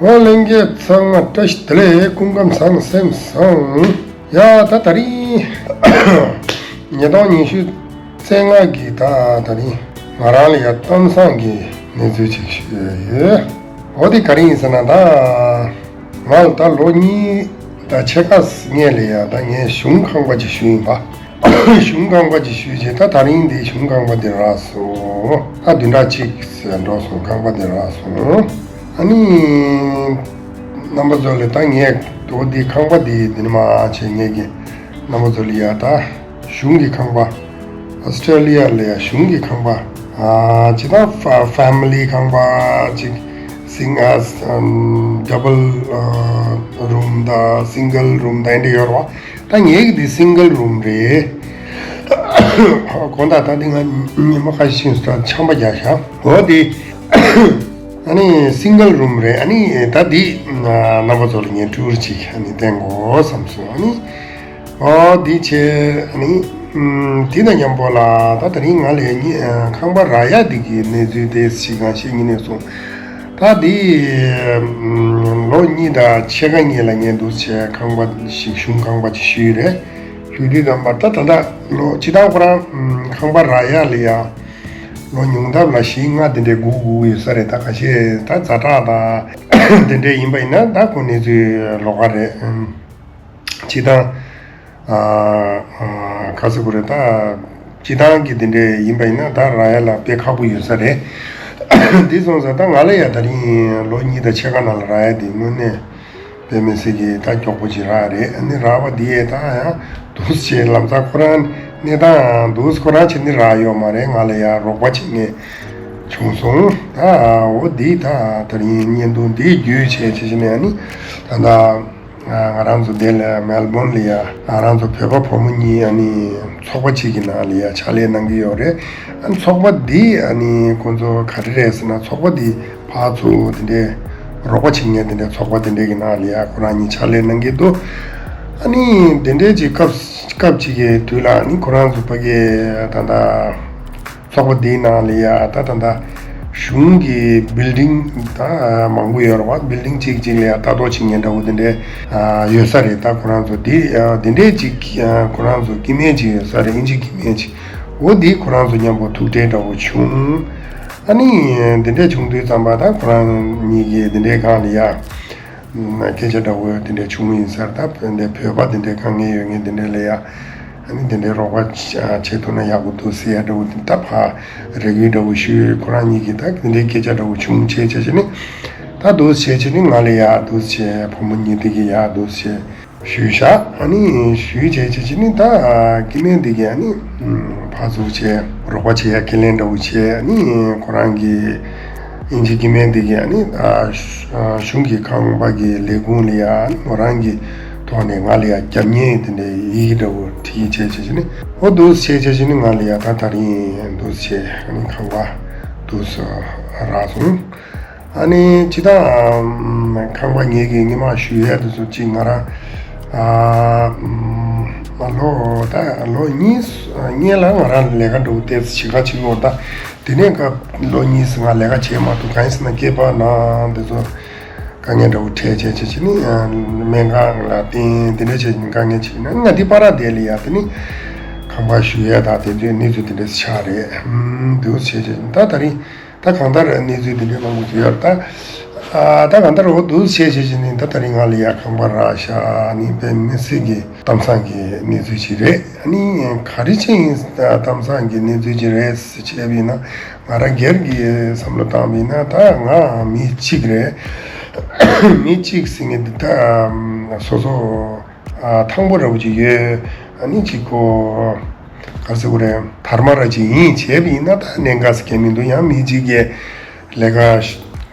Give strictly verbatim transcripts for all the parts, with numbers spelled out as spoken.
འོ་ལྷན་རྒྱས་ཚང་མ་བཀྲ་ཤིས་བདེ་ལེགས། སྐུ་ཁམས་བཟང་སེམས་བཟང་། ཡ་ད་དེ་རིང་ཉིས་སྟོང་ཉི་ཤུ་རྩ་ལྔ་གི་ད་དེ་རིང་ང་རང་ལ་ཡ་གཏམ་བཟང་གི་གནས་ཚུལ་ཅིག་ཞུ་ཡ་ཡོད། འོ་དེ་ག་རེ་ཡིན་ཟེར་ན། ད་ང་ལ་ད་ལོ་གཉིས་དང་ཕྱེད་ཀ་སྔོན་ལ་ཡ་ད་ངས་གཞུང་ཁང་པ་ཅིག་ཞུས་ཡིན་པ། གཞུང་ཁང་པ་ཅིག་ཞུས་རྗེས་ད་དེ་རིང་འདི་གཞུང་ཁང་པ་འདི་རག་སོང་། ད་བདུན་ཕྲག་གཅིག་འགྲོ་སོང་། ཁང་པ་འདི་རག་སོང་། ཨ་ནི། རྣམ་པ་ཚོ་ལ་ད་ངས་འོ་འདི་ཁང་པ་འདི་འདི་ནས་མར་བྱས། ངས་ཀྱི་རྣམ་པ་ཚོ་ལ་ཡ་ད་གཞུང་གི་ཁང་པ། ཨོ་སི་ཀྲེ་ལི་ཡ་ལ་ཡ་གཞུང་གི་ཁང་པ། ཨ་ཅི་ད་ཕ་ཕེ་མི་ལི་ཁང་པ་ཅིག་སིང་ཨ་ཨམ་ཌབ་བལ་ཨ་རུམ་དང་སིང་གལ་རུམ་དང་འདི་ཡོད་རེད་བ། ད་ངའི་གི་འདི་སིང་གལ་རུམ་རེད། དགོང་དག་ད་འདི་ང་ཉི་མ་ཁ་ཤས་ཕྱིན་སོང་། ད་ཆམ་པ་རྒྱག་ཤག་འོ་དེ། ཨ་ནི་སིང་གལ་རུམ་རེད། ཨ་ནི་ད་འདི་རྣམ་པ་ཚོ་ལ་ངས་ཊུར་ཅིག་ཨ་ནི་བསྟན་དགོས་བསམ་སོང་། ཨ་ནི་འོ་འདི་བྱས། ཨ་ནི་ཨམ་དེ་དང་མཉམ་པོ་ལ་ད་དེ་རིང་ང་ལ་ཡ་གཉིས་ཨ་ཁང་པ་རག་ཡ་འདི་གི་གནས་ཚུལ་དེ་ཞིག་གང་ཞིག་ཡིན་ནས་སོང་། ད་འདི་ཨམ་ལོ་གཉིས་དང་ཕྱེད་ཀ་སྔོན་ལ་ངས་འདུག་བྱས་ཁང་པ་ཞིག་གཞུང་ཁང་པ་ཅིག་ཞུས་རེད། ཞུ་དུས་ཙམ་པ་ད་ད་ལྟ་ལོ་སྤྱིར་བཏང་ཁོ་རང་ཨམ་ཁང་པ་རག་ཡ་ལ་ཡ་ལོ་ཉུང་མཐའ་ལ་བཞི་ལྔ་དེ་འདྲའི་སྒུག་སྒུག་ཡོད་ས་རེད། ད་ཁ་ཤས་ད་ཛ་དྲག་དང་དེ་འདྲའི་ཡིན་པ་ཡིན་ན་ད་ཁོ་གནས་ཚུལ་ལོགས་ཀ་རེད། ཨམ་སྤྱིར་བཏང་ཨ་ཨ་ག་ཟེར་དགོས་རེད། ད་སྤྱིར་བཏང་གི་དེ་འདྲའི་ཡིན་པ་ཡིན་ན་ད་རག་ཡ་ལ་དཔེ་ཁག་པོ་ཡོད་ས་རེད། འདི་སོང་ཙང་ད་ང་ལ་ཡ་དེ་རིང་ལོ་གཉིས་དང་ཕྱེད་ཀ་ནང་ལ་རག་ཡ་དེ་དངོས་གནས་དཔེ་མི་སྲིད་ཀྱི་ད་མགྱོགས་པོ་ཅིག་རག་རེད། ཨ་ནི་རག་པ་འདི་ཡས་ད་ཡང་འདུག་སེ་ལམ་སང་ཁོ་རང་གནས་སྟངས་འདུག་སེ་ཁོ་རང་བྱས་ནས་རག་ཡོད་མ་རེད། ང་ལ་ཡ་རོགས་པ་བྱེད་མཁན་བྱུང་སོང་། ད་འོ་འདི་ད་དེ་རིང་བརྙན་ཐུང་འདི་བརྒྱུད་བྱས་བྱས་བྱས་ནས། ཨ་ནི་ད་ལྟ་ང་རང་ཚོ་འདི་ལ་མེལ་བོན་ལ་ཡ་ང་རང་ཚོ་བོད་པ་བུ་མོ་གཉིས་ཨ་ནི་ཚོགས་པ་གཅིག་གི་ནང་ལ་ཡ་ཕྱག་ལས་གནང་གི་ཡོད་རེད། ཨ་ནི་ཚོགས་པ་འདི་ཨ་ནི་ཁོང་ཚོ་ག་རེ་རེད་ཟེར་ན། ཚོགས་པ་འདི་ཕར་ཚུར་དེ་འདྲའི་རོགས་པ་བྱེད་མཁན་དེ་འདྲའི་ཚོགས་པ་དེ་འདྲའི་གི་ནང་ལ་ཡ་ཁོ་རང་གཉིས་ཕྱག་ལས་གནང་གི་འདུག་ཨ་ནི་དེ་འདྲའི་ཅིག་སྐབས་སྐབས་ཅིག་གི་དུས་ལ་ཨ་ནི་ཁོ་རང་ཚོ་ཕ་གི་ད་ལྟ་ཚོགས་པ་འདིའི་ནང་ལ་ཡ་ད་ད་ད་གཞུང་གི་བིལ་ཌིང་ད་མང་པོ་ཡོད་རེད་བ། བིལ་ཌིང་གཅིག་གཅིག་ལ་ཡ་ལྟ་རྟོག་བྱེད་མཁན་འདྲ་བོ་དེ་འདྲའི་ཡོད་ས་རེད། ད་ཁོ་རང་ཚོ་འདི་དེ་འདྲའི་ཅིག་ཁོ་རང་ཚོ་སྐྱེ་དམན་ཅིག་ཡོད་ས་རེད། ཨིན་ཇི་སྐྱེ་དམན་ཅིག་འོ་འདི་ཁོ་རང་ཚོ་མཉམ་པོ་ཐུག་འཕྲད་འདྲ་བོ་བྱུང་། ཨ་ནི་འདི་འདྲ་བྱུང་དུས་ཙམ་པ་ད་ཁོ་རང་གཉིས་ཀྱིས་འདི་འདྲའི་སྒང་ལ་ཡ། སྐད་ཆ་འདྲ་བོ་དེ་འདྲ་བྱུང་ཡིན་ས་རེད། ད་བོད་འདི་བོད་པ་དེ་འདྲའི་དཀའ་ངལ་ཡོད་མཁན་དེ་འདྲ་ལ་ཡ། ཨ་ནི་དེ་འདྲའི་རོགས་པ་བྱེད་ཐུབ་ན་ཡག་པོ་འདུག་ཟེར་ཡ་འདྲ་བོ་དེ་ད་ཕར་རེ་སྐུལ་འདྲ་བོ་ཞུས། ཁོ་རང་གཉིས་ཀྱིས་ད་དེ་འདྲའི་སྐད་ཆ་འདྲ་བོ་བྱུང་བྱས་བྱས་བྱས་ནས། ད་འདུག་སེ་བྱས་བྱས་ནས་ང་ལ་ཡ་འདུག་སེ་བྱས། བུ་མོ་གཉིས་དེ་གིས་ཡ་འདུག་སེ་བྱས་ཞུས་བཞག་ཨ་ནི་ཞུས་བྱས་བྱས་བྱས་ནས་ད་སྐྱེ་དམན་དེ་གིས་ཨ་ནི་ཕར་ཚུར་བྱས་རོགས་པ་བྱེད་ཡ་ཁས་ལེན་འདྲ་བོ་བྱས། ཨ་ནི་ཁོ་རང་གི་ཨིན་ཇི་སྐྱེ་དམན་དེ་གིས་ཨ་ནི་ཨ་གཞུང་གི་ཁང་པ་གི་ལས་ཁུངས་ལ་ཡ་ཨ་ནི་མོ་རང་གི་ཐོག་ནས་ང་ལ་ཡ་རྒྱབ་གཉེར་དེ་འདྲའི་ཡི་གེ་འདྲ་བོ་བྲིས་བྱས་བྱས་བྱས་ནས། འོ་འདུག་སེ་བྱས་བྱས་བྱས་ནས་ང་ལ་ཡ་ད་དེ་རིང་འདུག་སེ་ཨ་ནི་ཁང་པ་འདུག་སེ་རག་སོང་། ཨ་ནི་སྤྱིར་བཏང་ཁང་པ་ངེད་ཀྱི་སྔོན་མ་ཞུ་ཡས་དེ་ཚོ་གཅིག་ང་རང་ཨ་ལོ་ད་ལོ་གཉིས་སྔོན་ལ་ང་རང་ལས་ཀ་འགྲོ་ཏེ་ཅི་ག་ཅིག་ཡོད། ད་དེ་ནས་ཀ་ལོ་གཉིས་ང་ལས་ཀ་བྱེད་མ་ཐུབ། གང་ཡིན་ཟེར་ན་སྐྱེས་པ་ན་དེ་ཚོ་དཀའ་ངལ་འདྲ་བོ་འཕྲད་བྱས་བྱས་བྱས་ནས་སྨན་ཁང་ལ་བསྟེན། དེ་འདྲ་བྱས་ནས་དཀའ་ངལ་ཅིག་ཡིན་ན་ང་འདི་པ་ར་དེ་ལ་ཡ་དེ་ནི་ཁང་པ་ཞུ་ཡས་དང་དེ་ཚོའི་གནས་ཚུལ་དེ་འདྲ་ཆགས་རེད། ཨམ་དེ་འོ་བྱས་བྱས་ད་དེ་རིང་། ད་གང་ལྟར་གནས་ཚུལ་འདི་འདྲའི་མང་པོ་ཞིག་ཡོད་རེད། ད་ཨ་ད་གང་ལྟར་འོ་འདུག་བྱས་བྱས་བྱས་ནས་ད་དེ་རིང་ང་ལ་ཡ་ཁང་པ་རག་ཤག་ཨ་ནི་དཔེ་མི་སྲིད་ཀྱི་གཏམ་བཟང་གི་གནས་ཚུལ་ཞིག་རེད། ཨ་ནི་ག་རེ་བྱས་ཡིན་གཏམ་བཟང་གི་གནས་ཚུལ་ཞིག་རེད་ཟེར་བྱས་པ་ཡིན་ན། ང་རང་སྒེར་གྱི་བསམ་བློ་བཏང་བ་ཡིན་ན་ད་ང་མི་གཅིག་རེད། མི་གཅིག་ཟེར་མཁན་འདི་ད་སོ་སོ། ཨ་ཐང་པོ་འདྲ་བོ་ཅིག་ཡོད། ཨ་ནི་ཅིག་གོ་ག་རེ་ཟེར་དགོས་རེད། དར་མ་ར་ཅིག་ཡིན་བྱས་པ་ཡིན་ན་ད་གནད་འགག་ཟེར་མཁན་མི་འདུག་ཡང་མི་གཅིག་གིས་ལས་ཀ་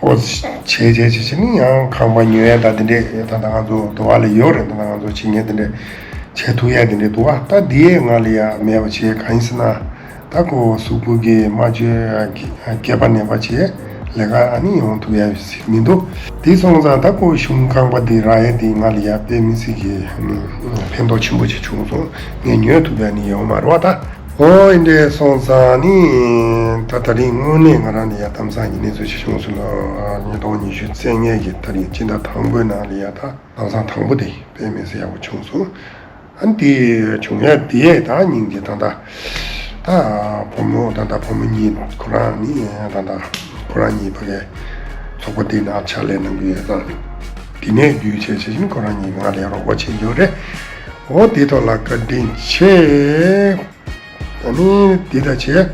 ཨོ་བྱས་བྱས་བྱས་བྱས་ནི་ཡང་ཁང་པ་ཉོ་ཡ་ད་དེ་འདྲས་ད་ལྟ་ང་ཚོ་འདུ་བ་ལ་ཡོད་རེད། ད་ལྟ་ང་ཚོ་བྱེད་མཁན་དེ་འདྲས་བྱེད་ཐུབ་ཡ་དེ་འདྲས་འདུག་བ། ད་འདི་ཡས་ང་ལ་ཡ་མེད་པ་བྱས། གང་ཡིན་ཟེར་ན། ད་ཁོ་གཟུགས་པོ་གི་སྨྲ་བརྗོད་སྐྱེས་པ་ནད་པ་བྱས་ལས་ཀ་ཨ་ནི་ཡོང་ཐུབ་ཡ་ཞིག་མི་འདུག་དེ་སོང་ཙང་ད་ཁོ་གཞུང་ཁང་པ་འདི་རག་ཡ་དེ་ང་ལ་ཡ་དཔེ་མི་སྲིད་ཀྱི་ཕན་ཐོགས་ཆེན་པོ་ཅིག་བྱུང་སོང་། ངས་ཉོ་ཐུབ་ཡ་ནི་ཡོང་མ་རེད་བ། ད་ ཨོ་ཨིན་འདྲས་སོང་ཙང་ནི་ད་ད་རིང་དངོས་གནས་ང་རང་ལ་ཡ་གཏམ་བཟང་གི་གནས་ཚུལ་ཞིག་བྱུང་སོང་ལོ། ཉིས་སྟོང་ཉི་ཤུ་རྩ་ལྔ་གི་ད་རིང་སྤྱི་ཟླ་དང་པོའི་ནང་ལ་ཡ་ད་གཏམ་བཟང་དང་པོ་དེ་དཔེ་མི་སྲིད་ཡག་པོ་བྱུང་སོང་། ཨ་ནི་དེ་བྱུང་ཡ་དེ་ད་སྙིང་རྗེ། ད་ད་ད་བུ་མོ་ད་ད་བུ་མོ་གཉིས་ཁོ་རང་ནི་ད་ད་ཁོ་རང་གཉིས་ཕ་གའི་ཚོགས་པ་དེ་ནང་ཕྱག་ལས་གནང་གི་ཡོད་ཙང་། དེ་ནས་བརྒྱུད་བྱས་བྱས་བཞིན་ཁོ་རང་གཉིས་ང་ལ་རོགས་པ་བྱེད་རྒྱུ་རེད། འོ་དེ་ཐོག་ལ་བཀའ་དྲིན་ཆེ། ཨ་ནི་འདི་ལྟ་བྱས།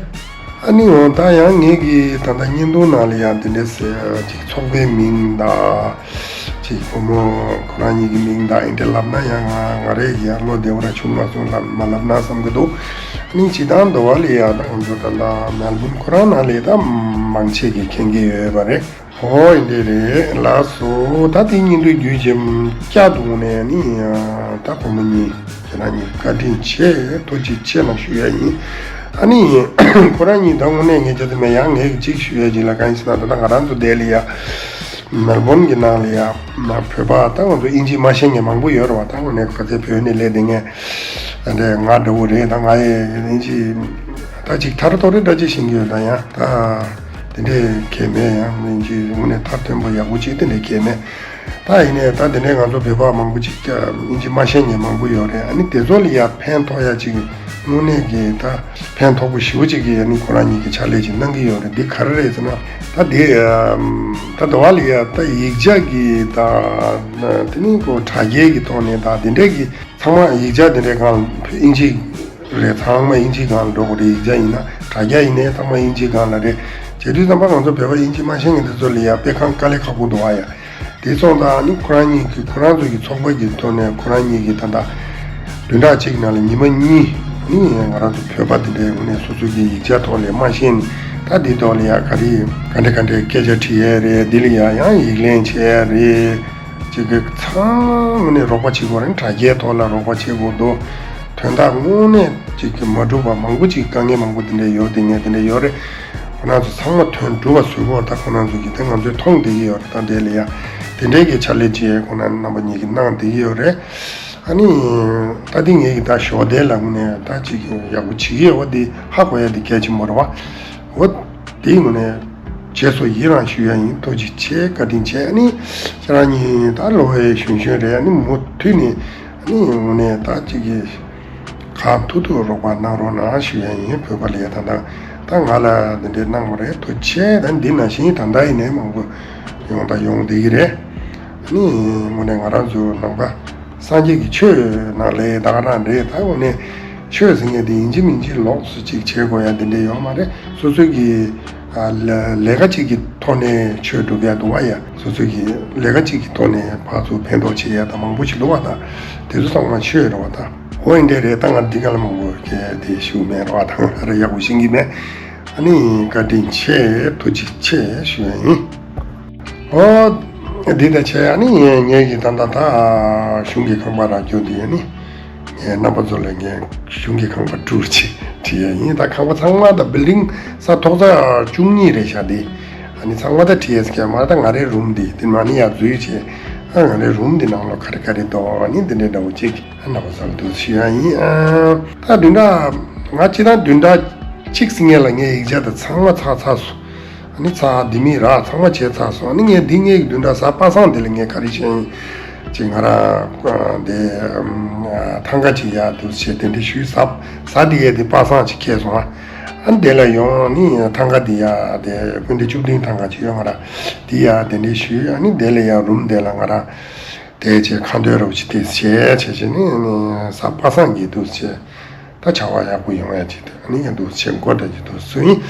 ཨ་ནི་འོ་ད་ཡང་ངེད་ཀྱི་ད་ལྟ་བརྙན་ཐུང་ནང་ལ་ཡང་འདི་འདྲས་ཟེར་ཅིག་ཚོགས་པའི་མིང་དང་། ཅིག་བུ་མོ་ཁོ་རང་གཉིས་ཀྱི་མིང་དང་ཨེ་འདྲས་ལབ་ན་ཡང་ང་ང་རེ་ཡང་བློ་བདེ་བོ་ར་བྱུང་མ་སོང་ལབ་མ་ལབ་ན་བསམ་གྱི་འདུག་ཨ་ནི་སྤྱིར་བཏང་འདི་བ་ལ་ཡང་ད་ང་ཚོ་ད་ལྟ་མེལ་བོན་ཁོ་རང་ནང་ལ་ད་མང་ཆེ་གིས་མཁྱེན་གྱི་ཡོད་པ་རེད། ཨོ་ཡིན་དེ་རེད། ལགས་སོ། ད་དེ་ཉིན་དུ་རྒྱུད་ཀྱི་བསྐྱར་དུ་ནས་ནི་ད་བུ་མོ་གཉིས་ཁྱེད་རང་གཉིས་བཀའ་དྲིན་ཆེ། ཐུགས་རྗེ་ཆེ་ལ་ཞུ་ཡ་ཡིན། ཨ་ནི་ཁོ་རང་གཉིས་ད་དངོས་གནས་ངས་བྱ་དུ་མེད། ཡང་ངས་གཅིག་ཞུ་ཡ་གཅིག་ལ་གང་ཡིན་ཟེར་ན་ད་ལྟ་ང་རང་ཚོ་འདས་ལ་ཡ་མེལ་བོན་གྱི་ནང་ལ་ཡ་བོད་པ་ད་ང་ཚོ་ཨིན་ཇི་མ་ཤེས་མཁན་མང་པོ་ཡོད་རེད་བ། ད་དངོས་གནས་ག་ཚད་བོད་ནས་སླེབས་བསྡད་མཁན་འདྲ་ང་འདྲ་བོ་རེད། ད་ང་ཡི་ཨིན་ཇི་ད་ཅིག་ཐར་ཐོར་རེ་འདྲ་ཅིག་ཤེས་ཀྱི་ཡོད། ད་ཡང་ད། དེ་འདྲའི་གལ་མེད། ཡང་ཨིན་ཇི་དངོས་གནས་མཐར་ཐོན་པོ་ཡག་པོ་ཅིག་དེ་འདྲའི་གལ་མེད། ད་ཡིན་ནའི་ད་དེ་འདྲའི་ང་ཚོ་བོད་པ་མང་པོ་ཅིག་ཨིན་ཇི་མ་ཤེས་མཁན་མང་པོ་ཡོད་རེད། ཨ་ནི་དེ་ཚོ་ལ་ཡ་ཕན་ཐོགས་ཡ་ཅིག་དངོས་གནས་ཀྱི་ད་ཕན་ཐོགས་པོ་ཞེ་པོ་ཅིག་གི་ཨ་ནི་ཁོ་རང་གཉིས་ཀྱི་ཕྱག་ལས་ཅིག་གནང་གི་ཡོད་རེད། འདི་ག་རེ་རེད་ཟེར་ན་ད་དེ་ད་དེ་བ་ལ་ཡ་ད་ཡིག་ཆ་གི་ད་དེ་ནི་ཁོ་དྲ་རྒྱའི་གི་ཐོག་ནས་ད་དེ་འདྲའི་གི་ཚང་མ་ཡིག་ཆ་དེ་འདྲའི་སྒང་ཨིན་ཇི་རེད། ཚང་མ་ཨིན་ཇི་སྒང་ལ་འགྲོ་དགོས་རེད། ཡིག་ཆ་ཡིན་ན་དྲ་རྒྱ་ཡིན་ནའི་ཚང་མ་ཨིན་ཇི་སྒང་ལ་རེད། བྱས་དུས་ཙམ་པ་ང་ཚོ་བོད་པ་ཨིན་ཇི་མ་ཤེས་མཁན་དེ་ཚོ་ལ་ཡ་དཔེ་ཁང་དཀའ་ལས་ཁག་པོ་འདུག་ཨ་ཡ། དེ་སོང་ཙང་ནི་ཁོ་རང་གཉིས་ཀྱི་ཁོ་རང་ཚོ་གི་ཚོགས་པ་གི་ཐོག་ནས་ཁོ་རང་གཉིས་ཀྱི་ད་ལྟ་བདུན་ཕྲག་གཅིག་ནང་ལ་ཉི་མ་གཉིས་ནི་ང་རང་ཚོ་བོད་པ་དེ་འདྲའི་ངོས་ནས་སོ་སོ་གི་ཡིག་ཆ་ཐོག་ལས་མ་ཤེས་ནི་ད་འདི་ཐོག་ལ་ཡ་ག་རེ་ག་འདྲ་ག་འདྲའི་སྐད་ཆ་དྲི་ཡས་རེད། འདི་ལ་ཡ་ཡང་ཡིག་ལན་བྱས་ཡས་རེད། ཅིག་གི་ཚང་མ་ནས་རོགས་པ་བྱེད་དགོས་རེད། དྲ་རྒྱའི་ཐོག་ལ་རོགས་པ་བྱེད་དགོས་འདུག་དོན་དག་དངོས་གནས་ཅིག་གི་མ་འགྲུབ་པ་མང་པོ་ཅིག་དཀའ་ངལ་མང་པོ་དེ་འདྲ་ཡོད། དེ་ངས་དེ་འདྲ་ཡོད་རེད། ཁོ་རང་ཚོ་ཚང་མ་དོན་འགྲུབ་པ་བཟོ་དགོས། ད་ཁོ་རང་ཚོ་གི་དེ་ང་ཚོས་མཐོང་བསྡད་ཀྱི་ཡོད་རེད། ད་དེ་ལ་ཡ་དེ་འདྲའི་གི་ཕྱག་ལས་ཅིག་ཁོ་རང་རྣམ་པ་གཉིས་ཀྱིས་གནང་བསྡད་ཀྱི་ཡོད་རེད། ཨ་ནི་ད་དེ་ངས་གི་ད་ཞོགས་དེ་ལ་དངོས་གནས་ད་ཅིག་ཡག་པོ་བྱེད་ཀྱི་ཡོད་པ་དེ་ཧ་གོ་ཡ་དེ་གལ་ཆེན་པོ་རེད་བ། འོ། དེའི་ངོས་ནས་རྗེས་སུ་ཡི་རང་ཞུ་ཡ་ཡིན། ཐུགས་རྗེ་ཆེ། བཀའ་དྲིན་ཆེ། ཨ་ནི་ཁྱེད་རང་གཉིས་ད་ལོ་བའི་གཞོན་གཞོན་རེད། ཨ་ནི་མུ་མཐུད་ནས་ཨ་ནི་དངོས་གནས་ད་ཅིག་གི་གང་ཐུབ་ཐུབ་རོགས་པ་གནང་རོགས་གནང་ཞུ་ཡ་ཡིན། བོད་པ་ལ་ཡ་ད་ད་ད་ང་ལ་འདི་འདྲའི་གནང་བ་རེད། ཐུགས་རྗེ་ཆེ། ད་འདི་ནང་བཞིན་ད་ད་ཡིན་ནའི་མང་པོ་ཡོང་ད་ཡོང་བསྡད་ཀྱི་རེད། ཨ་ནི་དངོས་གནས་ང་རང་ཚོ་ནང་པ། སངས་རྒྱས་ཀྱི་ཆོས་ནང་ལས་ད་ག་རང་རེད། ད་འོ་ནས་ཆོས་ཟེར་མཁན་དེ་ཡིན་གཅིག་མིན་གཅིག་ལོགས་སུ་གཅིག་བྱེད་དགོས་ཡ་དེ་འདྲ་ཡོད་མ་རེད། སོ་སོ་གི་ཨ་ལ་ལས་ཀ་གཅིག་གི་ཐོག་ནས་ཆོས་སྒྲུབ་ཡ་འདུག་བ་ཡ། སོ་སོ་གི་ལས་ཀ་གཅིག་གི་ཐོག་ནས་ཕར་ཚུར་ཕན་ཐོགས་བྱེད་ཡ་ད་མང་པོ་ཞིག་འདུག་བ། ད་དེ་ཚོ་ཚང་མ་ཆོས་རེད་བ། ད་འོ་ཡིན་འདྲ་རེད། ད་ང་འདི་ག་ལ་མང་པོ་གལ་དེ་ཞུ་མེད་རེད་བ། ད་ང་རེ་ཡག་པོ་ཤེས་ཀྱི་མེད། ཨ་ནི་བཀའ་དྲིན་ཆེ། ཐུགས་རྗེ་ཆེ་ཞུ་ཡ་ཡིན། ཨོ། འདི་ད་བྱས་ཨ་ནི་ངས་ངས་ཀྱི་ད་ད་ད་གཞུང་གི་ཁང་པ་རག་རྒྱུ་འདི་ཨ་ནི་ངས་རྣམ་པ་ཚོ་ལ་ངས་གཞུང་གི་ཁང་པ་སྒྲུར་ཅིག་བྲིས་ཡས་ཡིན། ད་ཁང་པ་ཚང་མ་ད་བིལ་ཌིང་ས་ཐོག་ས་བཅུ་གཉིས་རེད་ཤག་འདི་ཨ་ནི་ཚང་མ་ད་བྲིས་ཡས་ཀྱི་མ་ད་ང་རའི་རུམ་འདི་འདི་མ་ནི་ཡ་འཛུལ་བྱས་ཨ་ང་རའི་རུམ་འདི་ནང་ལོ་ག་རེ་ག་རེ་འདུག་ཨ་ནི་འདི་འདྲའི་འདྲ་བོ་ཅིག་ཨ་རྣམ་པ་ཚོ་ལ་འདུག་ཞུ་ཡ་ཡིན། ཨ་ད་བདུན་ཕྲག་ང་སྤྱི་བཏང་བདུན་ཕྲག་གཅིག་ཟིན་ངེས་ལ་ངས་ཡིག་ཆ་ད་ཚང་མ་ཚགས་ཚགས་སོང་། ཨ་ནི་ཚ་འདི་མི་ར་ཚང་མ་བྱས་ཚར་སོང་། ཨ་ནི་ངས་འདི་ངས་ཀྱི་བདུན་ཕྲག་གཟའ་པ་སངས་འདི་ལ་ངས་ག་རེ་བྱས་ཡིན་ཅེ་ང་ར་འདི་ཐང་ག་ཅིག་ཡར་འདུག་བྱས་དེ་འདྲ་ཞུས། གཟའ་གཟའ་འདི་ཡས་འདི་པ་སངས་ཅིག་ཁེལ་སོང་ཨ། ཨ་ནི་དེ་ལ་ཡོང་ཨ་ནི་ཐང་ག་འདི་ཡར་དེ་སྤུན་ཟླ་བཅུ་བདུན་ཐང་ག་ཅིག་ཡོད་ང་ར་འདི་ཡར་དེ་འདྲ་ཞུས། ཨ་ནི་དེ་ལ་ཡར་རུམ་དེ་ལ་ང་ར་དེ་བྱས་ཁ་འདོན་རོགས་ཅིག་དེ་བྱས་བྱས་བྱས་ནི་གཟའ་པ་སངས་ཀྱི་འདུག་བྱས། ད་བྱ་བ་ཡག་པོ་ཡོང་ཡ་ཅིག་དང་ཨ་ནི་ཡང་འདུག་ཆེ་མགོ་འདྲ་ཅིག་འདུག་སུ་ཡིན།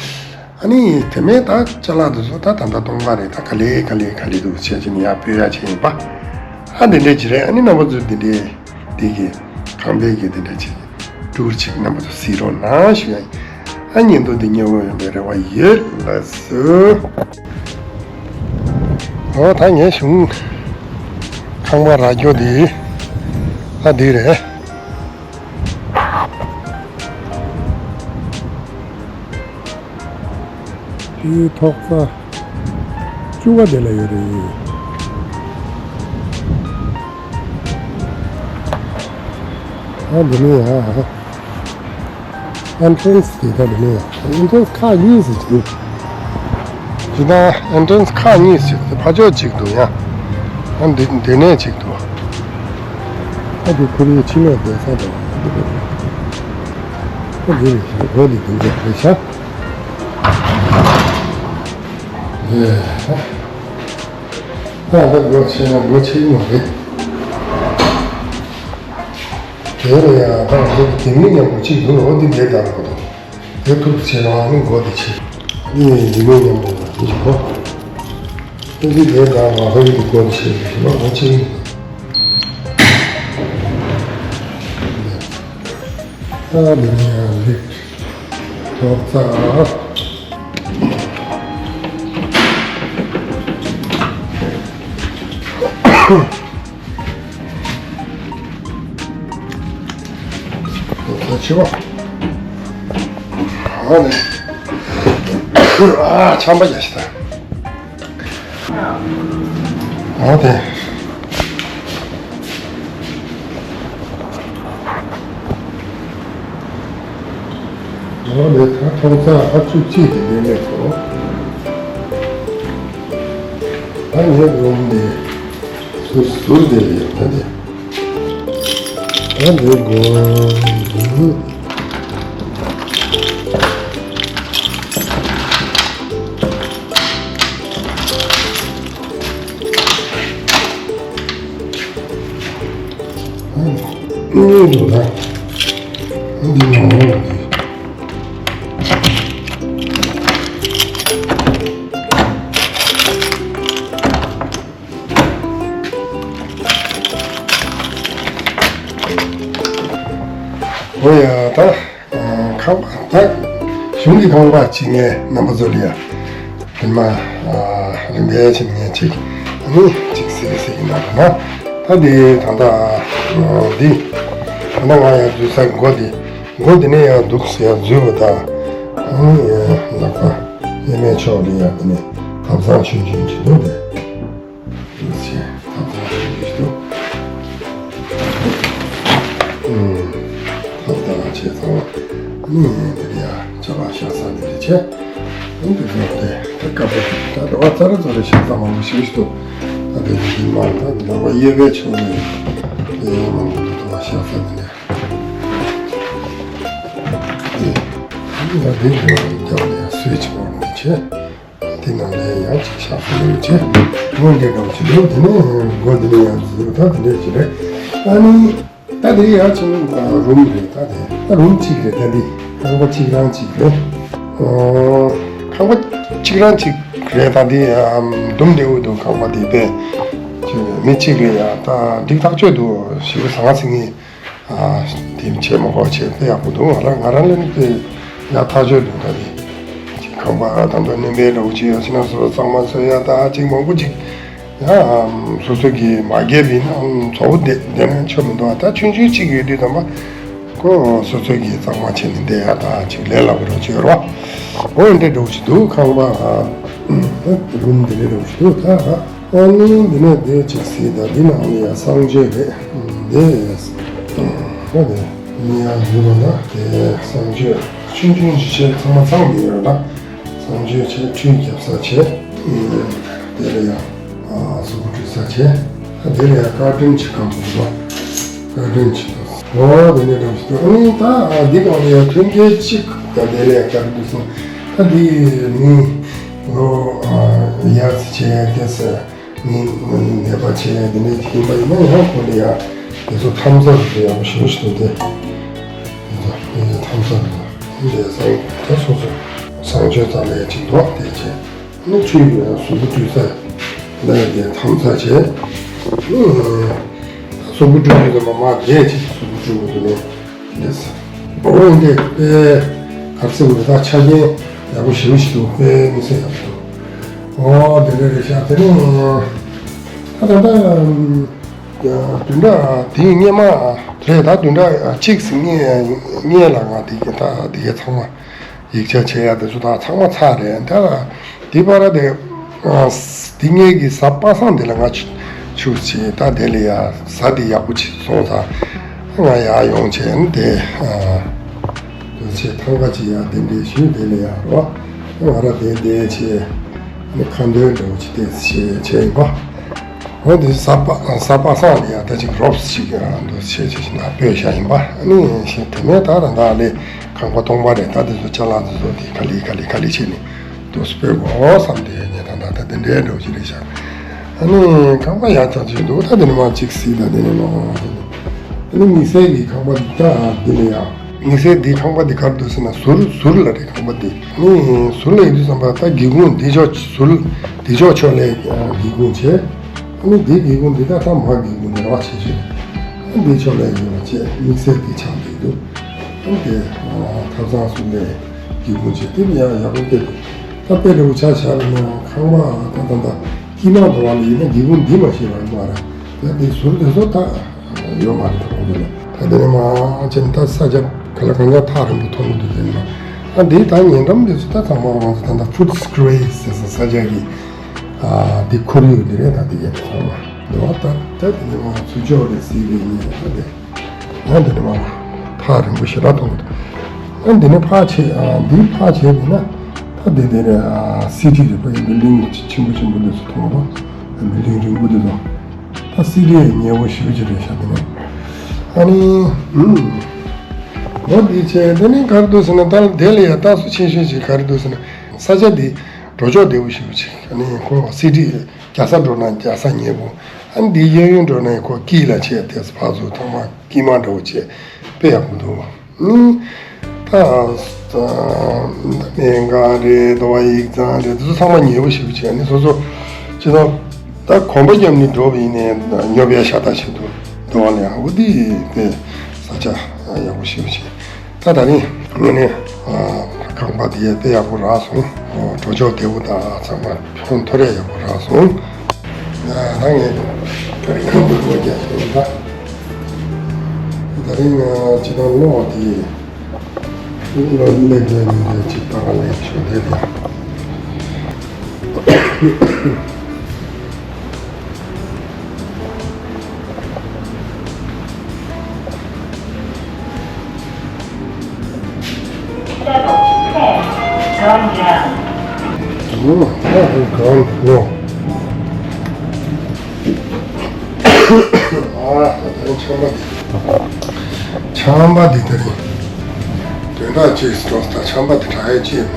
ཨ་ནི་དེ་མིན་ད་ཅ་ལག་དེ་ཚོ་ད་ད་ལྟ་སྟོང་པ་རེད། ད་ག་ལེ་ག་ལེ་ག་ལེ་འདུག་བྱས་ཅིག་ནི་ཡར་སྤོས་ཡ་ཅིག་ཡིན་པ། ཨ་འདི་འདྲས་ཅིག་རེད། ཨ་ནི་རྣམ་པ་ཚོ་འདི་འདྲས་འདི་གི་ཁང་པའི་གི་འདི་འདྲས་ཅིག་ཊུར་ཅིག་རྣམ་པ་ཚོ་གཟིགས་རོགས་གནང་ཞུ་ཡ་ཡིན། ཨ་བརྙན་ཐུང་འདི་མཉེས་པོ་ཡོང་བའི་རེ་བ་ཡོད། ལགས་སོ། འོ་ད་ངའི་གཞུང་ཁང་པ་རག་རྒྱུ་འདི་ད་འདི་རེད། དེའི་ཐོག་ས་བཅུ་པ་དེ་ལ་ཡོད་རེད། ཨ་འདི་ནི་ཡ། ཨེན་ཊྲན་སི་དེ་ག་ལ་ནས་ཨེན་ཊྲན་སི་ཁག་གཉིས་ཟེར་གྱི་འདུག་ཅི་ད་ཨེན་ཊྲན་སི་ཁག་གཉིས་ཟེར་དེ་ཕར་ཕྱོགས་གཅིག་འདུག་ཡ། ཨ་འདི་འདི་ནས་གཅིག་འདུག་ཨ་འདི་ཁོ་རའི་ཕྱི་ལོགས་བསྡད་ས་དང་། ཨ་འདི་རེད་ཤག་སྒོ་འདི་འདི་འདྲ་རེད་ཤག་ཨེ། ད་ད་སྒོ་ཕྱེ་ན་སྒོ་ཕྱེ་གི་མ་རེད། དེ་ལ་ཡང་ད་ང་ཚོ་གི་དེ་མིན་མཉམ་པོ་གཅིག་འདུག་འོ་འདི་འདྲའི་དང་པོ་དང་། དེ་ཐུག་ཏུ་བྱས་ན་ཨ་ནི་སྒོ་འདི་ཕྱེ། ཨེ་འདི་མིན་མཉམ་པོ་ལ་འདི་བྱེད་གོ། ཨེ་འདི་འདྲའི་དང་ང་ཚོ་གི་སྒོ་འདི་ཕྱེ་དགོས་ཞེས་ན་སྒོ་ཕྱེ་གི་འདུག་ད་འདི་ནས་ཡང་ལིཕ་ཐོག་ཚ། ཐོག་ཚ་ཆེ་བ། ཨ་ནི། ཨ་ཆམ་པ་རྒྱག་ཤི་ད། ཨ་དེ། ཨ་ནི་ད་ཐོག་ཚ་ཨ་ཆུ་གཅིག་གི་ལས་མེད་དོ། ཨ་ནི་རུམ་དེ་ཟུར་ཟུར་དེ་ལས་ད་དེ། ཨ་ནི་སྒོ་འདི། ཨ་ནི་འདུག་ན། ཨ་འདི་མ་འོངས་འདི། འོ་ཡ་ད། ཁང་པ་ད། གཞུང་གི་ཁང་པ་གཅིག་ངས་རྣམ་པ་ཚོ་ལ་ཡ། རིན་མ། རིན་པའི་ཕྱིན་ངས་གཅིག་ཨ་ནི་གཅིག་ཟེར་ཟེར་གྱི་ན་ན། ད་དེ་ད་ལྟ། འདི། ད་ལྟ་ང་ཡ་འཛུལ་ས་སྒོ་འདི། སྒོ་འདི་ནས་ཡ་འདུག་ཟེར་ཡ་འཛུལ་བ་ད། ཨ་ནི་ཡ་ལག་པ། གཡས་མའི་ཕྱོགས་ལ་ཡ་འདི་ནས་ཐབ་ཚང་ཆུང་ཆུང་ཅིག་འདུག་སྟེ། ཐབ་ཚང་ཞིག་འདུག་ཐབ་ཚང་བྱས་ཙང་ནི་འདིར་ཡ་ཇ་ལག་བཞག་ས་འདི་རེད་བྱས། འདི་ཚོ་དེ་དེ་སྐབས་དེ་ད་རེ་བ་ཙ་རེ་ཙ་རེ་བཞག་ས་མང་པོ་ཞིག་འདུག་ད་དེ་འདི་མ་ད་འདི་ལག་པ་གཡས་པའི་ཕྱོགས་ནས་དེ་ཡང་མང་པོ་འདུག་ད་བཞག་ས་འདི་ནས་དེ་ཡ་དེ་འདི་རྒྱབ་ནས་སུའི་ཆ་བ་འདི་བྱས། དེ་ནང་ལ་ཡང་ཅིག་ཤག་ཤག་ཡོད་ཅེས་སྔོན་འདྲེན་འདྲ་བོ་ཅིག་འདུག་དེ་ནས་སྒོ་འདི་ནས་ཡང་འཛུལ་ད་དེ་འདྲས་ཅིག་རེད། ཨ་ནི་ད་དེ་ཡང་ཅིག་རུམ་རེད། ད་དེ་ད་རུམ་གཅིག་རེད། ད་འདི་ཁང་པ་གཅིག་རང་གཅིག་རེད། ཁང་པ་གཅིག་རང་གཅིག་རེད། ད་འདི་འདུམ་འདྲ་བོ་འདུག་ཁང་པ་འདི་པས་མི་གཅིག་ལ་ཡང་ད་འགྲིག་ཐག་ཆོད་འདུག་ཞེ་པོ་ཟང་ཟིང་ངེ། དེ་བྱེད་མ་དགོས་བྱེད་དཔེ་ཡག་པོ་འདུག་ང་རང་ང་རང་ལ་ནི་དཔེ་ཡག་ཐག་ཆོད་འདུག་ད་དེ་ཁང་པ་དང་པོ་ནས་མེད་འདྲ་བོ་ཅིག་ཡོད་ཕྱིན་ན་སོ་སོ་གཙང་མ་བཟོ་ཡ་ད་ཅིག་མང་པོ་ཅིག་ཡང་སོ་སོ་གིས་མ་རྒྱབ་ཡིན་ན་གཙོ་བོ་བསྡད་བསྡད་ན་ཆོ་མི་འདུག་ད་ཆུང་ཆུང་ཅིག་ཡོད་དུས་ཙམ་པ་ཁོ་སོ་སོ་གིས་གཙང་མ་བྱས་ནས་བསྡད་ཡ་ད་ཅིག་ལས་སླ་པོ་འདྲ་བོ་ཅིག་ཡོད་རེད་བ། འོ་འདྲ་འདྲ་བོ་ཅིག་འདུག་ཁང་པ་རུམ་འདི་འདྲ་འདྲ་བོ་ཅིག་འདུག་ད། ཨ་ནི་འདི་ནས་འདི་ཅིག་གཟིགས་དང་འདི་ནང་ལ་ཡང་གསང་སྤྱོད་རེད། འདི་ཨ་ནི་མི་ཡང་འདི་ལ་ན་དེ་གསང་སྤྱོད་ཆུང་ཆུང་ཅིག་བྱས་ཚང་མ་ཚང་མི་ཡོད་ལ་གསང་སྤྱོད་བྱས་ཁྲུས་རྒྱབ་ས་བྱས། དེ་ལ་ཡང་གཟུགས་པོ་བཀྲུ་ས་བྱས། དེ་ལ་ཡང་ཀར་ཊན་ཅིག་གང་འདུག་པ། ཀར་ཊན་ཅིག་འདུག་འོ་དེ་ནས་འགྲམ་ཞིག་འདུག་ཨ་ནི་ད་འདི་གང་ལ་ཡང་མཐུན་རྐྱེན་ཅིག་ད་དེ་ལ་ཡང་ཀར་ཊན་འདུག་སོང་ད་འདི་མི། ལོ་ཡར་ཚེ་ཆེ་ཡ་དེ་ས་མི་ནད་པ་ཆེ་ཡ་དེ་འདྲའི་ཡིན་པ་ཡིན་ན་ཡང་ཁོ་ལ་ཡ་དེ་ཚོ་ཐམ་ས་རུ་ཡག་པོ་ཞེ་པོ་ཞིག་འདུག་སྟེ། དེ་ཚོ་དེ་ཚོ་ཐམ་ས་རུ་འདི་སང་ད་སོ་སོ་གསང་སྤྱོད་ཙམ་ལ་ཡ་ཅིག་འདུག་དེ་ཆེ་ནི་ཆུའི་གཟུགས་པོ་བཀྲུ་ས་ལ་ཡ་དེ་ཐམ་ས་བྱས་ནི་གཟུགས་པོ་བཀྲུ་དུས་ཙམ་པ་མ་བསྡད་ཅིག་གཟུགས་པོ་བཀྲུ་དགོས་འདུག་ནས། འོ་འདི་དཔེ་ག་རེ་ཟེར་དགོས་རེད། ད་ཆ་རྐྱེན་ཡག་པོ་ཞེ་པོ་ཞིག་འདུག་དཔེ་མི་སྲིད་ཡག་པོ་འདུག་འོ་དེ་འདྲ་རེད་ཤག་དེ་ནས་ད་ད་ལྟ་བདུན་ཕྲག་དེ་སྔོན་མ་རེད། ད་བདུན་ཕྲག་གཅིག་ཟིན་སྔོན་ལ་ང་དེ་ག་ད་དེ་ག་ཚང་མ། ཡིག་ཆ་བྱེད་ཡ་དེ་ཚོ་དང་ཚང་མ་ཚར་རེད། ད་དེ་བར་དེ་དེ་ངེད་ཀྱི་གཟའ་པ་སངས་དེ་ལ་ང་ཆུ་ཆུ་ཆེ་ད་དེ་ལ་ཡ་གཟའ་དེ་ཡག་པོ་ཆེ་སོང་ཙང་ང་ཡར་ཡོང་བྱས་ནས་དེ་དེ་ ཆེ་ཐང་ག་ཅིག་ཡང་དེ་འདྲའི་ཞུས་དེ་ལས་ཡང་རོ། ང་ར་དེ་དེ་ཆེ་ནི་ཁ་འདོན་འདྲ་བོ་ཅིག་དེ་ཆེ་ཆེ་ཡིན་པ། འོ་དེ་ས་པ་ས་པ་སངས་ལ་ཡང་ད་ཅིག་རོབ་ཅིག་ཡང་འདུག་ཆེ་ཆེ་ཞིག་ན་སྤོས་བཞག་ཡིན་པ། ཨ་ནི་ཞེས་དེ་ནས་ད་ར་ད་ལས་ཁང་པ་སྟོང་པ་རེད། ད་དེ་ཚོ་ཅ་ལག་དེ་ཚོ་དེ་ག་ལི་ག་ལི་ག་ལི་བྱས་ནས་འདུག་སྤོས་དགོས་བསམ་དེ་ངས་ད་ད་ད་དེ་འདྲའི་འདྲ་བོ་ཅིག་རེད་བཞག་ཨ་ནི་ཁང་པ་ཡག་ཐག་ཆོད་འདུག་ད་དེ་ནས་མ་ཅིག་སྲིད་ད་དེ་ནས་མ། ཨ་ནི་དམིགས་བསལ་གྱི་ཁང་པ་འདི་ད་འདི་ནས་ཡང་། དམིགས་བསལ་འདིའི་ཁང་པ་འདི་གར་འདུག་ཟེར་ན་ཟུར་ཟུར་ལ་རེད། ཁང་པ་འདི་ནི་ཟུར་ལ་ཡིན་དུས་ཙམ་པ་ད་སྒེའུ་ཁུང་འདི་ཕྱོགས་ཟུར་འདི་ཕྱོགས་ཕྱོགས་ལ་སྒེའུ་ཁུང་བྱས། ཨ་ནི་འདིའི་སྒེའུ་ཁུང་འདི་ད་ད་མ་སྒེའུ་ཁུང་འདི་ར་བ་ཆེ་ཆེ། ཨ་འདི་ཕྱོགས་ལ་ཡིན་པ་བྱས་དམིགས་བསལ་འདི་ཆགས་འདུག་ཨ་འདི་ཐབ་ཚང་ཟུར་ལ་སྒེའུ་ཁུང་བྱས་དེ་ཡང་ཡག་པོ་སྐྱེས་འདུག་ད་དཔེ་རེ་བོ་ཆ་བཞག་པ་ན་ཁང་པ་ད་ད་ད་དཀྱིལ་མ་འགྲོ་བ་ལ་ཡིན་ན་སྒེའུ་ཁུང་འདི་མ་ཤེས་པ་ཡིན་པ་རེད། ད་འདི་ཟུར་དེ་ཚོ་ད། ཡོད་མ་རེད། ད་དེ་ནས་མ་ཅན་ད་ས་ཆ་ག་ལ་གང་ལ་ཐག་རིང་པོ་མཐོང་གི་འདུག་དེ་ནས་ཨ་འདི་ད་ཉེ་འགྲམ་དེ་ཚོ་ད་ཚང་མ་རང་ཚོ་ད་ད་Footscray་ཟེར་ས་ས་ཆ་གི་ཨ་འདི་ཁོར་ཡུག་འདི་རེད། ད་དེ་ཡན་ཚང་མ་འདི་བ་ད་ད་དེ་ནས་མ་ཚུར་ཕྱོགས་རེད་ཟེར་གི་ཡིན། ད་དེ་ཡང་འདི་ནས་མ་ཐག་རིང་པོ་ཞེ་དྲག་མཐོང་གི་འདུག་ཨ་འདི་ནས་ཕར་ཆེ་ཨ་འདི་ཕར་ཆེ་དེ་ན་ད་འདི་འདི་རེད། ཨ་སི་ཊི་རེད་པ། ཡིན་བིལ་ཌིང་ཆེན་པོ་ཆེན་པོ་འདི་ཚོ་མཐོང་གི་འདུག་བིལ་ཌིང་རིང་པོ་འདི་ཚོ། ད་སི་ཌི་ཡང་ཉེ་བོ་ཞེ་པོ་ཅིག་རེད་ཤག་དེ་ནས་ཨ་ནི་ཨུམ། འོ་དེ་བྱས་དེ་ནི་ག་རེ་འདུག་ཟེར་ན། ད་དེ་ལ་ཡང་རྟགས་གསལ་ཆེ་ཤོས་ཅིག་ག་རེ་འདུག་ཟེར་ན། ས་ཆ་འདི་འགྲོ་ཕྱོགས་བདེ་བོ་ཞེ་པོ་ཅིག་ཨ་ནི་ཁོ་སི་ཌི་རྒྱལ་ས་འགྲོ་ན་རྒྱལ་ས་ཉེ་བོ། ཨ་ནི་འདི་གཡས་གཡོན་འགྲོ་ན་ཁོ་དཀྱིལ་ལ་བྱས་དེ་ཕར་ཚུར་ཚང་མ་དཀྱིལ་མ་འདྲ་བོ་བྱས་དཔེ་ཡག་པོ་འདུག་ནི། ད་ད་སྨན་ཁང་རེད། དོ་བ་ཡིག་ཚང་རེད། དེ་ཚོ་ཚང་མ་ཉེ་བོ་ཞེ་པོ་བྱས་ནི་སོ་སོ་ཅི་ད་ད་གོམ་པ་བརྒྱབ་ནས་འགྲོ་བ་ཡིན་ནའི་ཉོབ་ཡ་ཤ་སྟག་ཞིག་འདུག་དོ་བ་ལ་ཡང་འོ་དེ་དཔེ་ས་ཆ་ཡག་པོ་ཞེ་པོ་བྱས། ད་ད་རིང་ངས་ནི་ཁང་པ་དེ་དཔེ་ཡག་པོ་རག་སོང་། འགྲོ་ཕྱོགས་བདེ་བོ་དང་ཚང་མ་ཕན་ཐོགས་རེ་ཡག་པོ་རག་སོང་། ད་ངས་ད་རིང་ཁང་པ་སྒོ་རྒྱག་ཤེས་ད། ད་རིང་ང་ཅི་ད་གློག་དེ་གློག་ལེགས་ལེགས་མི་འདྲ་ཅིག་ད་ལེགས་ཤོག་དེ་ད། Going down. ཨོ། ཨོ། གང་ལོ། ཨ་ད་ཆམ་པ་འདི། ཆམ་པ་འདི་ད་རིང་དོན་དག་ཅིག་སོང་ད་ཆམ་པ་འདི་དྲག་ཡས་ཅི་ཡོད།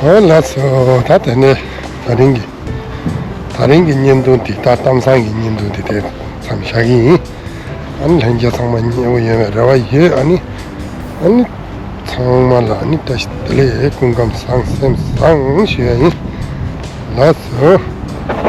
ཨོ་ལགས་སོ། ད་དེ་ནས་ད་རིང་གི་ད་རིང་གི་བརྙན་ཐུང་འདི་ད་གཏམ་བཟང་གི་བརྙན་ཐུང་འདི་དེ་མཚམས་བཞག་གི་ཡིན། ཨ་ནི་ལྷན་རྒྱས་ཚང་མ་མཉེས་པོ་ཡོང་བའི་རེ་བ་ཡོད། ཨ་ནི་ཨ་ནི་ཚང་མ་ལ་ཨ་ནི་བཀྲ་ཤིས་བདེ་ལེགས། སྐུ་ཁམས་བཟང་སེམས་བཟང་ཞུ་ཡ་ཡིན། ལགས་སོ།